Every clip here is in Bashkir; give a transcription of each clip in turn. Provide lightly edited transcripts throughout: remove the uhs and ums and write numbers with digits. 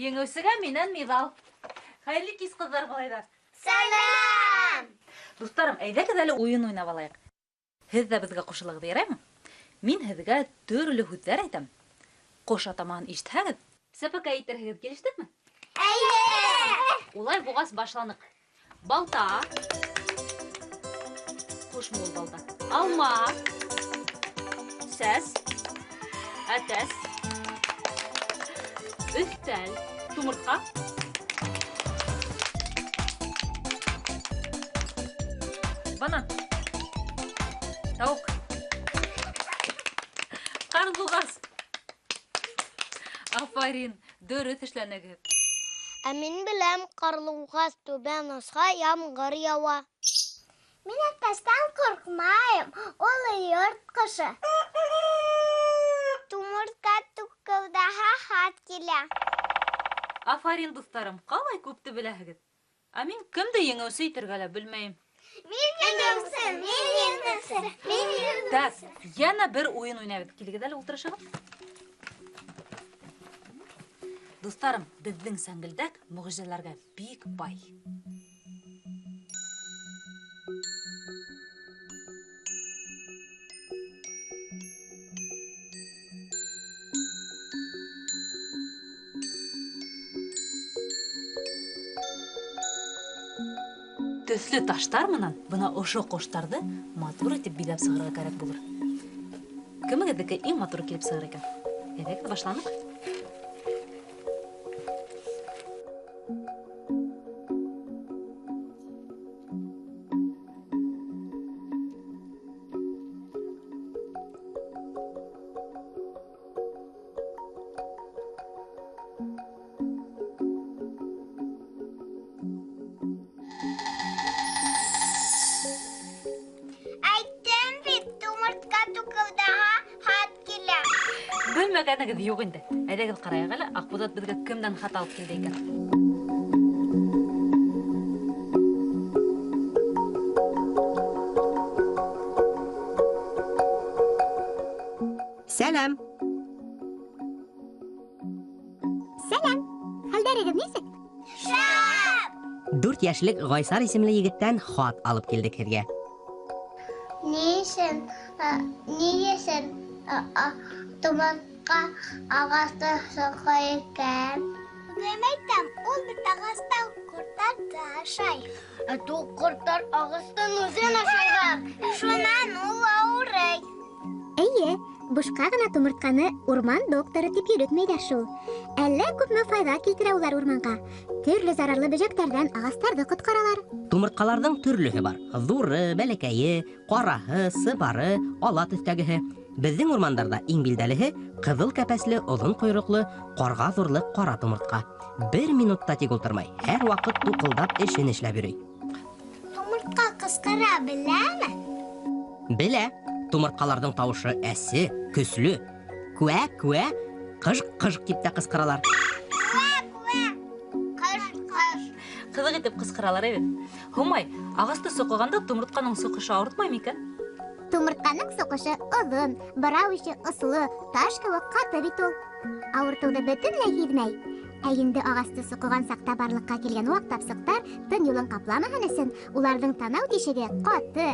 Еңеүсегә минән миҙал. Хәйерле кис, ҡыҙҙар, малайҙар. Сәләм! Дуҫтарым, әйҙәгеҙ әле уйын уйнап алайыҡ. Һеҙ ҙә беҙгә ҡушылығыҙ, яраймы? Мин һеҙгә төрлө һүҙҙәр әйтәм. Ҡош атамаһын ишетһәгеҙ, сәпәкәй итерһегеҙ, килештекме? Эйе! Улай буғас башланыҡ. Балта. Ҡошмо ул балта? Алма. Сәс. Әтәс. Өҫтәл. Тумыртҡа. Банан. Тауыҡ. Ҡарлуғас. Афарин, дөрөҫ эшләнегеҙ. Ә мин беләм, ҡарлуғас түбән осһа, ямғыр яуа. Мин әтәстән ҡурҡмайым, ул йорт ҡошо. Тумыртҡа түккәүҙәһә хат килә. Афарин, дуҫтарым, ҡалай күпте беләһегеҙ. Ә мин кемде еңеүсе итергә лә белмәйем. Мин еңеүсе, мин еңеүсе, мин еңеүсе. Так, йәнә бер уйын уйнайбыҙ. Килегеҙ әле, ултырышығыҙ. Дуҫтарым, беҙҙең сәңгелдәк мөғжизәләргә бик бай. Төҫлө таштар менән бына ошо ҡоштарҙы матур итеп биҙәп сығырға кәрәк булыр. Кемегеҙҙеке иң матур килеп сығыр икән? Әйҙәгеҙ, башланыҡ. Әйттем бит, тумыртҡа түккәүҙәһә хат килә. Белмәгәнегеҙ юҡ инде. Әйҙәгеҙ ҡарайыҡ әле, Аҡбуҙат беҙгә кемдән хат алып килде икән? Сәләм. Сәләм. Хәлдәрегеҙ нисек? Шәп! 4 йәшлек Ғайсар исемле егеттән хат алып килдек һеҙгә. Ни өсөн, тумыртҡа ағасты соҡой икән? Үҙем әйтәм, ул бит ағастан ҡорттарҙы ашай. Ә ул ҡорттар ағастың үҙен ашайҙар. Шунан ул ауырый. Эйе, бушҡа ғына тумыртҡаны урман докторы тип йөрөтмәйҙәр шул. Әллә күпме файҙа килтерә улар урманға. Төрлө зарарлы бөжәктәрҙән ағастарҙы ҡотҡаралар. Тумыртҡаларҙың төрлөһө бар. Ҙуры, бәләкәйе, ҡараһы, сыбары, ала төҫтәгеһе. Беҙҙең урмандарҙа иң билдәлеһе ҡыҙыл кәпәсле, оҙон ҡойроҡло, ҡарға ҙурлыҡ ҡара тумыртҡа. Бер минутта тик ултырмай, һәр ваҡыт туҡылдап эшен эшләп йөрөй. Тумыртҡа ҡысҡыра беләме? Белә. Тумыртҡаларҙың тауышы әсе, көслө. Күә-күә, ҡыжҡ-ҡыжҡ тип тә ҡысҡыралар. Күә-күә, ҡыж-ҡыж. Ҡыҙыҡ итеп ҡысҡыралар бит. Һомай, ағасты соҡоғанда тумыртҡаның соҡошы ауыртмай микән? Тумыртҡаның соҡошы оҙон, бырау ише осло, таш кеүек ҡаты бит ул. Ауыртыуҙы бөтөнләй һиҙмәй. Ә инде ағасты соҡоған саҡта барлыҡҡа килгән ваҡ тапсыҡтар тын юлын ҡапламаһын өсөн уларҙың танау тишеге ҡаты,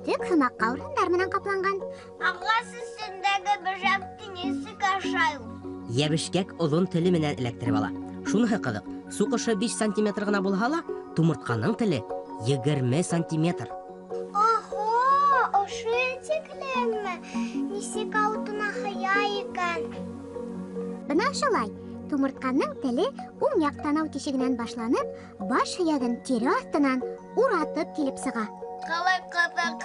төк һымаҡ ҡауырһындар менән ҡапланған. Ағас өҫтөндәге бөжәкте нисек ашай ул? Йәбешкәк оҙон теле менән эләктереп ала. Шуныһы ҡыҙыҡ, суҡышы 5 сантиметр ғына булһа ла, тумыртҡаның теле 20 сантиметр. Охо, ошо тиклемме? Нисек ауыҙына һыя икән? Бына шулай, тумыртҡаның теле уң яҡ танау тишегенән башланып, баш һөйәген тире аҫтынан уратып килеп сыға. Ҡалай ҡыҙыҡ.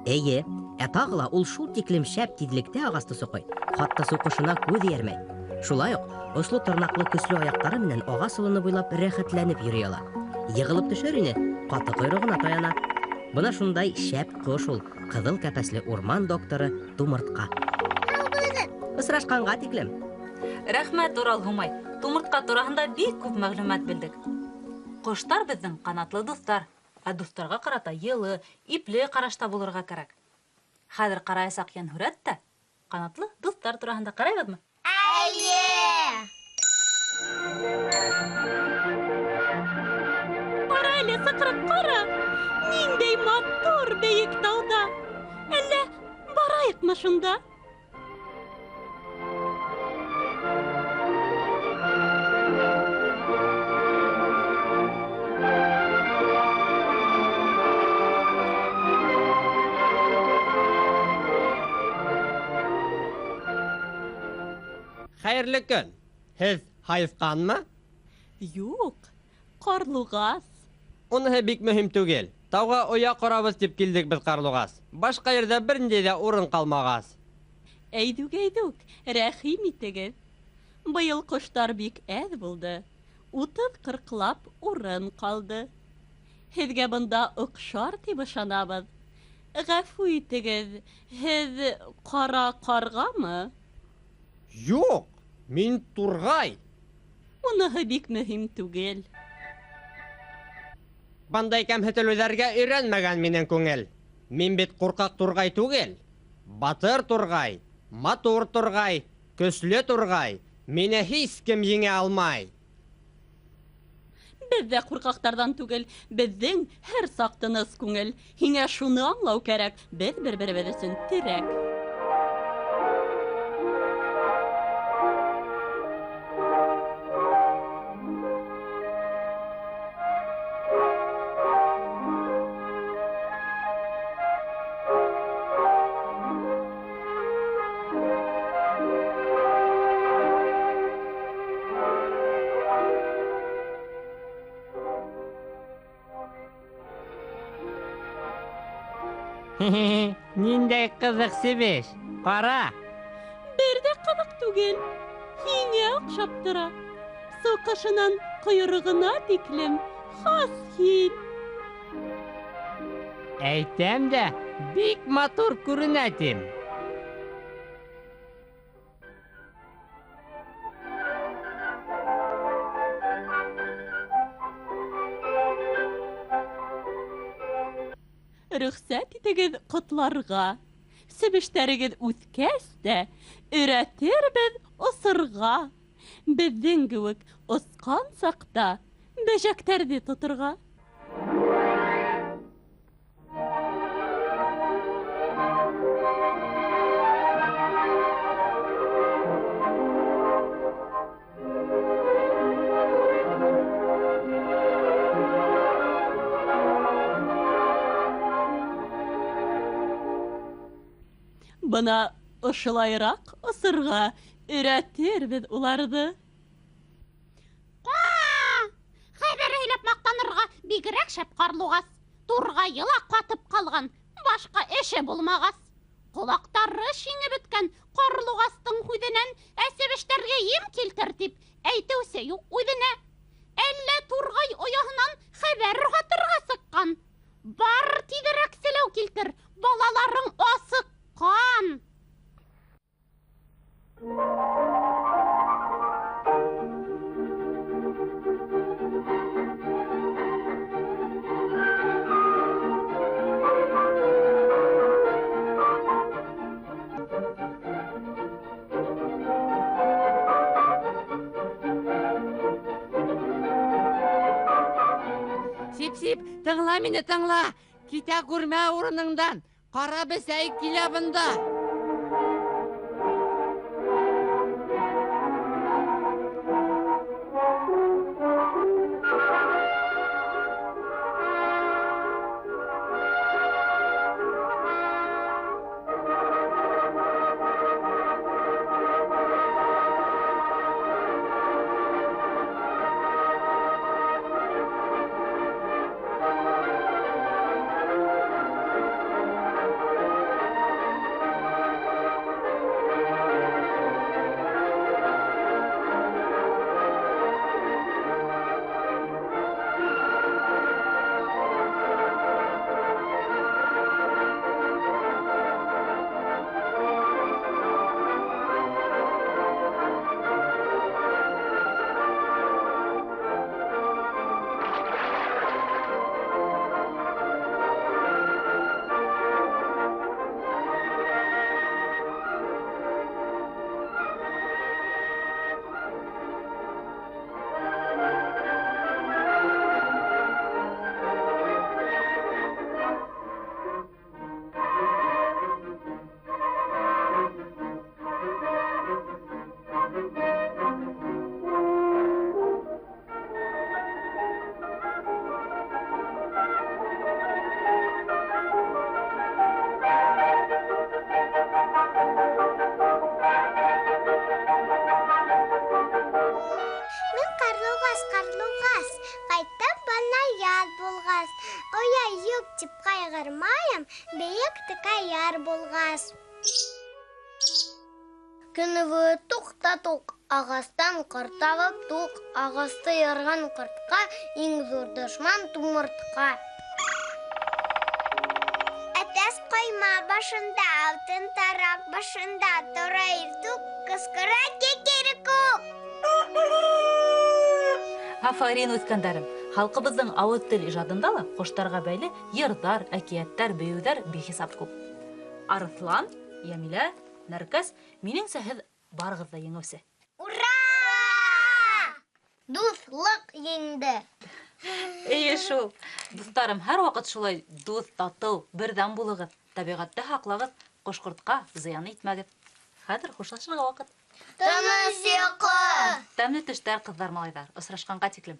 Эйе, ә тағы ла ул шул тиклем шәп тиҙлектә ағасты соҡой, хатта суҡышына күҙ эйәрмәй. Шулай уҡ осло тырнаҡлы көслө аяҡтары менән ағас олоно буйлап рәхәтләнеп йөрөй ала. Йығылып төшөр ине, ҡаты ҡойроғона таяна. Бына шундай шәп ҡош ул, ҡыҙыл кәпәсле урман докторы тумыртҡа. Һау булығыҙ! Осрашҡанға тиклем. Рәхмәт, Урал Һомай. Тумыртҡа тураһында бик күп мәғлүмәт белдек. Ҡоштар беҙҙең ҡанатлы дуҫтар. Ә дуҫтарға ҡарата йылы, ипле ҡарашта булырға кәрәк. Хәҙер ҡараясаҡ йәнһүрәт тә ҡанатлы дуҫтар тураһында ҡарайбыҙмы? Эйе! Ҡара әле, сыҡрыҡ, ҡара! Ниндәй матур бейек тауҙа! Әллә барайыҡмы шунда? Хәйерле көн. Һеҙ һайыҫҡанмы? Юҡ, ҡарлуғас. Уныһы бик мөһим түгел. Тауға оя ҡорабыҙ тип килдек беҙ, ҡарлуғас. Башҡа ерҙә бер ниндәй ҙә урын ҡалмағас. Әйҙүк, әйҙүк, рәхим итегеҙ. Быйыл ҡоштар бик әҙ булды. 30-40лап урын ҡалды. Һеҙгә бында оҡшар тип ышанабыҙ. Ғәфү итегеҙ, һеҙ ҡара ҡарғамы? Юҡ, мин турғай. Уныһы бик мөһим түгел. Бындай кәмһетелеүҙәргә өйрәнмәгән минең күңел. Мин бит ҡурҡаҡ турғай түгел. Батыр турғай, матур турғай, көслө турғай. Мине һис кем еңә алмай. Беҙ ҙә ҡурҡаҡтарҙан түгел, беҙҙең һәр саҡ тыныс күңел. Һиңә шуны аңлау кәрәк, беҙ бер-беребеҙ өсөн терәк. Ниндәй ҡыҙыҡ себеш, ҡара! Бер ҙә ҡыҙыҡ түгел, һиңә оҡшап тора. Суҡышынан ҡойроғона тиклем хас һин. Әйтәм дә, бик матур күренә тим. Рөхсәт итегеҙ ҡотларға. Себештәрегеҙ үҫкәс тә өйрәтербеҙ осорға. Беҙҙең кеүек осҡан саҡта бәжәктәрҙе тоторға. Бына ошолайыраҡ осорға өйрәтербеҙ уларҙы. Ҡа! Хәбәр һөйләп маҡтанырға бигерәк шәп ҡарлуғас. Турғайы ла ҡатып ҡалған, башҡа эше булмағас. Ҡолаҡтары шиңеп бөткән ҡарлуғастың һүҙенән ә себештәргә ем килтер тип әйтеүсе юҡ үҙенә. Әллә турғай ояһынан хәбәр һатырға сыҡҡан. Бар тиҙерәк селәү килтер, балаларың асыҡ. Ҡан! Сип-сип, тыңла мине, тыңла! Китә күрмә урыныңдан! Ҡара бесәй килә бында! Ҡайғырмайым, бейек текә яр булғас. Көнө буйы туҡ та туҡ, ағастан ҡорт табып туҡ, ағасты ярған ҡортҡа иң ҙур дошман тумыртҡа. Әтәс ҡойма башында, алтын тараҡ башында тора иртүк, ҡысҡыра кикерекүк. Афарин, үҫкәндәрем! Халҡыбыҙҙың ауыҙ тел ижадында ла ҡоштарға бәйле йырҙар, әкиәттәр, бейеүҙәр бихисап күп. Арыҫлан, Йәмилә, Нәркәс, минеңсә, һеҙ барығыҙ ҙа еңеүсе. Ура! Дуҫлыҡ еңде. Эйе шул. Дуҫтарым, һәр ваҡыт шулай дуҫ, татыу, берҙәм булығыҙ. Тәбиғәтте һаҡлағыҙ, ҡош-ҡортҡа зыян итмәгеҙ. Хәҙер хушлашырға ваҡыт. Тыныс йоҡо! Тәмле төштәр, ҡыҙҙар, малайҙар. Осрашҡанға тиклем.